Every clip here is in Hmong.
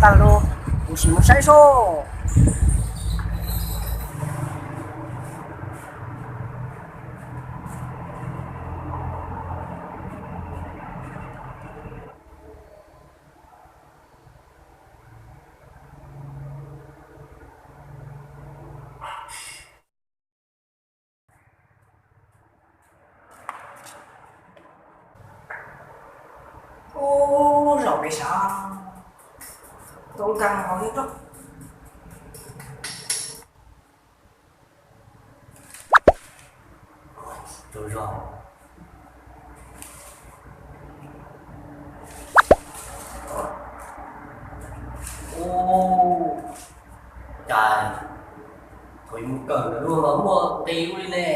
Alo, kuv sim mus saib soj. Ub, zaum pem sav, tau nkees hauv thiab. Ub, cas thaum mus kawm lawm luag mas muaj nqis ua li ne.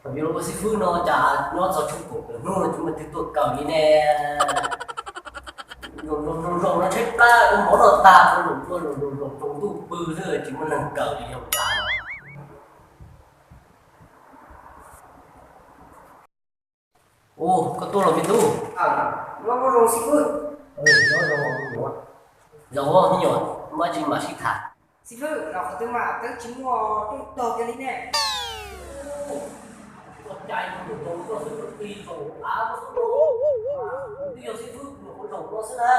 Thaum yuav los ua xib fwb no cas nyob txog tshooj kaum tawm hnub no tsis muaj leej twg tuaj kawm li ne. Zaum no tshaib plab ua mov noj tag, zaum no zaum zaum tsaus ntuj pw xwb tsis muaj neeg kawm li yog cas. Ua, koj tuaj los me tub. Nyob zoo xib fwb. Nyob zoo me nyuam. Zoo me nyuam, muaj dab tsi mam sib tham. Xib fwb, los qhov twg mas twb tsis muaj rooj tog kiag li ne. Ua cas tus ntawd koj xwb, koj twb yog xib fwb tus ua zaum no xwb na.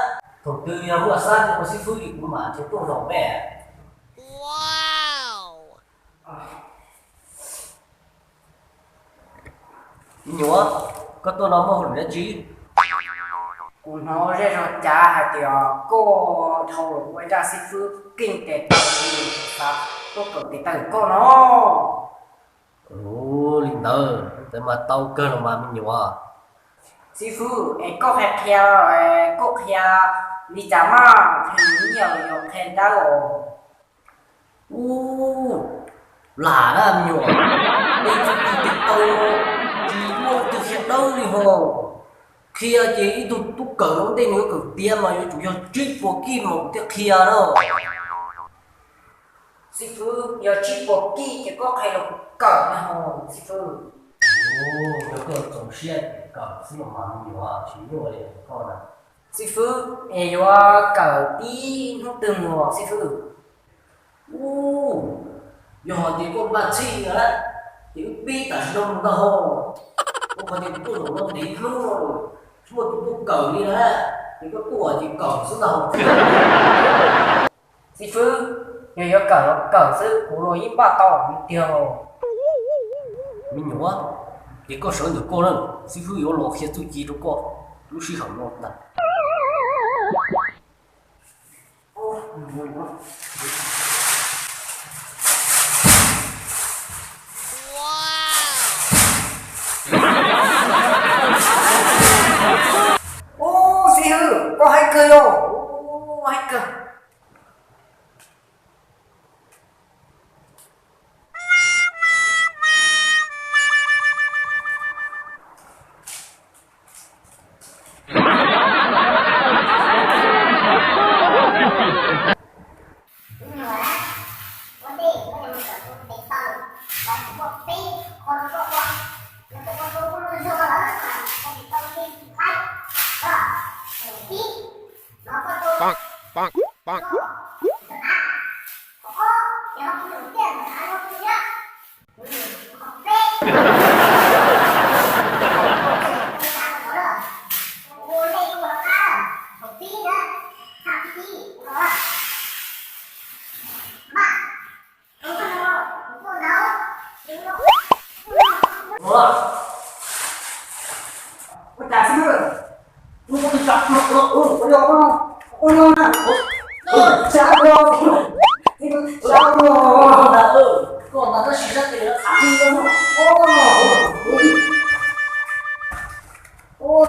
Thaum twg yog hnub xab ua xib fwb li kuv mam nrhiav rooj zaum me. Me nyuam, koj tuaj no muaj hauj lwm dab tsi? Kuv hnov zej zog cav hais tias koj dhau los ua ib zaj xib fwb keej tes taw li, xav tuaj kawm tes taw koj no. Ua li ntawd tes mas tau kawg los mas me nyuam. Xib fwb, es koj qhia qhia, koj qhia li cas mas qhia nyiaj los yog qhia dawb os? Ub, lam na me nyuam, tej txuj ci tes taw tsis muaj leej twg qhia dawb li ho. Qhia ces ib tug tub kawm ua ntej nws yuav kawm tiav mas yuav tsum yog tsib puas kij mas kuv thiaj qhia na. Xib fwb, yog tsib puas kij ces koj qhia los kuv kawm na ho xib fwb. Yog koj txaus siab kawm xwb los mas me nyuam, tsis nyuaj li koj na. Xib fwb, es yuav kawm tib hnub twg mus xib fwb? Ub, yog hais tias koj npaj txhij na, ces wb pib tam sim no mus ntag ho. Ua qhov tias kuv tuaj zaum no ntev hnub no lawm, tsis muaj tus tuaj kawm li na, ces koj tuaj ces kawm xwb ntag ho. Xib fwb, yog yuav kawm los kawm xwb, kuv los yeej npaj tau li tiag. Me nyuam, ces koj sawv ntawm koj na, xib fwb yuav los qhia txuj ci rau koj lub sij hawm no ntag. Ub, xib fwb, koj haib kawg yog, ub, haib kawg.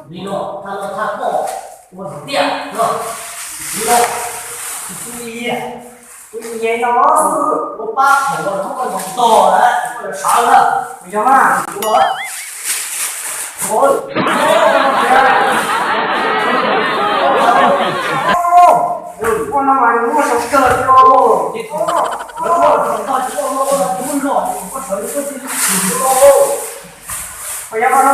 Li no thaj no thaj koj ua tiag no. Li no tus tub Ye, tus Ye no ua pab thaum no muab koj ntaus ntog na, koj sawv na. Yog mas. Ua no mas muaj sawv kawg li os. Ua no mas ntog tsis ua no ua no tsis muaj nrog koj sawv li koj cia li khwv li os. Ua yog no.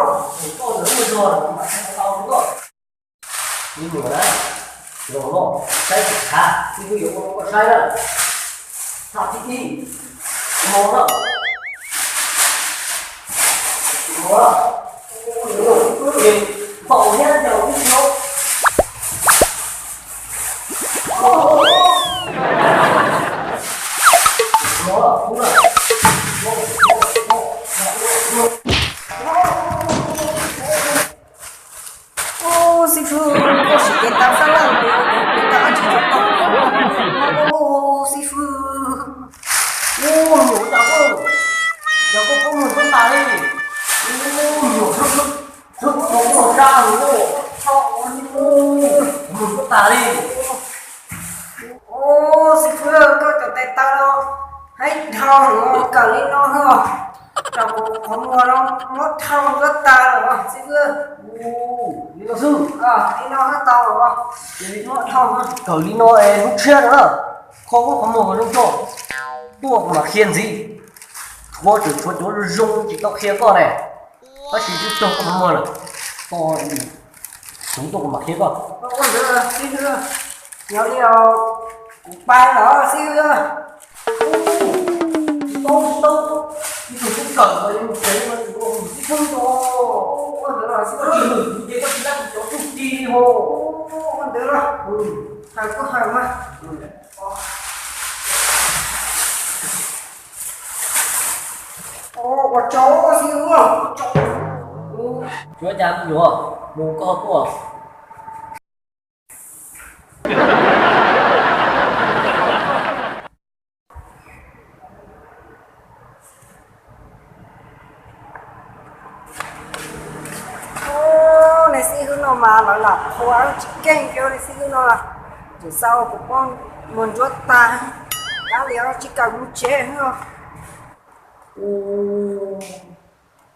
Koj ntawd muaj zog lawm kuv mam saib tau rau koj. Ib nyuag na, los no, saib tsis khav, ib hnub yuav ua rau koj saib na. Thaj thib ib, no na. No na. Npaum thiab ncaus ib no. Ub, xib fwb, koj sim tes taw xab laj, tes taw dab tsi tau. Ub, xib fwb. Ub, nyuam cas koj, cas koj muag ntuab tas li. Ub, nyuam, ub, ub, ub, ub, ub, mus ntuab tas li. Ub, xib fwb, koj cov tes taw no haib dhau, kawm li no xwb os. Rau kuv qhov muag no muab dhau ntuab tas lawm xib fwb. Li no xwb. Li no tau, muab dhau. Kawm li no es hnub tshiab no na, kho koj qhov muag zoo tso, tuaj kuv mam qhia ntxiv. Tshuav tseem tshuav cov zoo tsis tau qhia koj ne, tab sis twb raug koj qhov muag lawm. Koj, kuv tuaj kuv mam qhia koj. Yog li kuv pais lawm xib fwb. Tsis tau, tsis tau, ib tug xib kawm mas yog mus tsev mas tsis tau mus xib fwb os. Ua ntawd los xib fwb, kuv ces koj tsis lab kuv cov txuj ci li hos. Ua ntawd los, hais kuj hais mas. Ua tsaug xib fwb, ua tsaug. Tsuav cas me nyuam, mus koj tuaj. Ub, niag xib hwb no mas lawv lam qhuas tsis keej kiag li xib hwb no. Tseem xa kuv poj muag ntsuab tag, kab li tsis kam mus tsev xwb. Ub,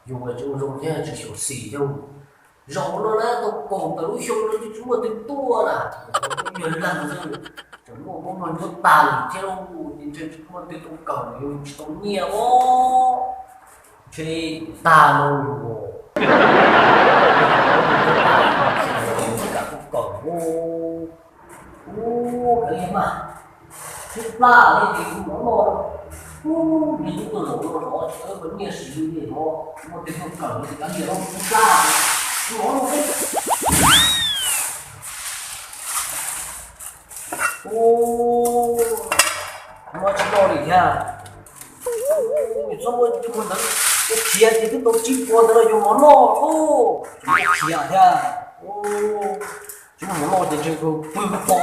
yus tsis ua zoo thiab tsis xyuam xim thiab. Zaum no na tau kaum tawm lub xyoo no tsis muaj twg tuaj na. Yog leeg xwb, tseem muaj poj muag ntsuab tag lawm thiab lauj, ces ntshe tsis muaj twg tau kawm, yus tsis tau nyiaj os. Ntshe tag no lawm. Tsis kam tuaj kawm os. Ub, kav liam mas, tshaib plab li ces kuv mus noj. Ub, niag tub tuaj zaum no los tsis muaj nyiaj siv li no, muaj tej tuaj kawm no ces kav liam los tshaib plab, kuv mus noj. Ub, muab tsis noj li thiab. Txhob muab cov ntawd, ua khiav ces twb tau tsib puas ntawd los yus mov noj lauj. Khiav thiab. Tsis muaj mov noj ces ntshe pw pom.